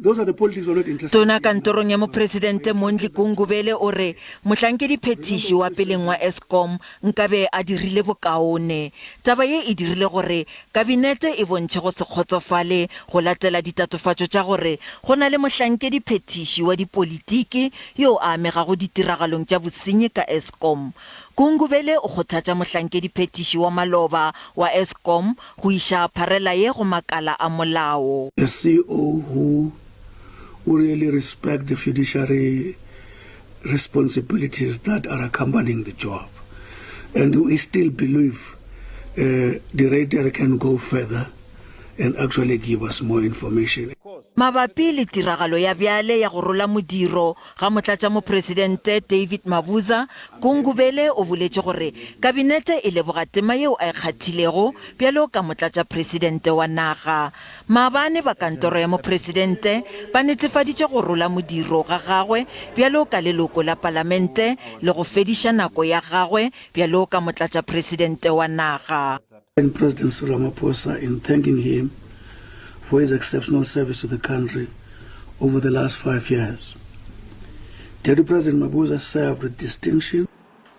Those are the politics we're not interested Tona in. kantorong ya Mopresidente Mondli Gungubele o re mohlankediphethiši wa peleng wa Eskom nkabe a dirile bokaone. Taba ye e dirile gore Kabinete e bontšhe go se kgotsofale go latela ditatofatšo tša gore go na le mohlankediphethiši wa dipolitiki yo a amegago ditiragalong tša bosenyi ka Eskom. Gungubele o kgothatša mohlankediphethiši wa maloba wa Eskom go iša pharela ye go makala a molao. A CEO who really respect the fiduciary responsibilities that are accompanying the job and we still believe uh, the rater can go further and actually give us more information. Mabapi le tiragalo ya bjale ya go rola modiro ga Motlatšamopresidente David Mabuza, Gungubele o boletše gore Kabinete e leboga tema yeo a e kgathilego bjalo ka Motlatšapresidente wa naga. Maabane ba kantoro ya mopresidente ba netefaditše go rola modiro ga gagwe bjalo ka leloko la palamente le go fediša nako ya gagwe bjalo ka motlatšapresidente wa naga. And President Cyril Ramaphosa in thanking him for his exceptional service to the country over the last five years. Deputy President Mabuza served with distinction.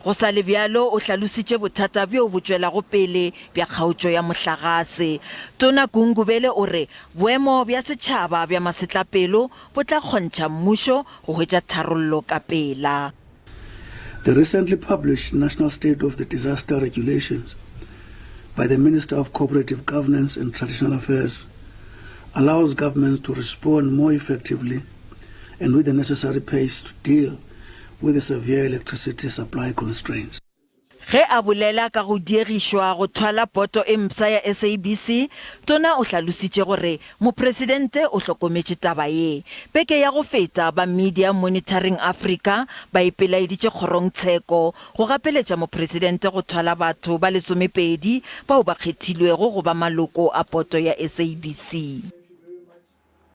Go sa le bjalo, o hlalositše bothata bjo bo tšwelago pele bja kgaotšo ya mohlagase. Tona Gungubele o re boemo bja setšhaba bja masetlapelo bo tla kgontšha mmušo go hwetša tharollo ka pela. The recently published National State of the Disaster Regulations by the Minister of Cooperative Governance and Traditional Affairs allows governments to respond more effectively and with the necessary pace to deal with the severe electricity supply constraints. Ge a bolela ka go diegišwa go thwala boto e mpsha ya SABC, Tona o hlalositše gore Mopresidente o hlokometše taba ye. Beke ya go feta, ba Media Monitoring Africa ba ipelaeditše kgorongtsheko go gapeletša Mopresidente go thwala batho ba lesomepedi bao ba kgethilwego go ba maloko a boto ya SABC.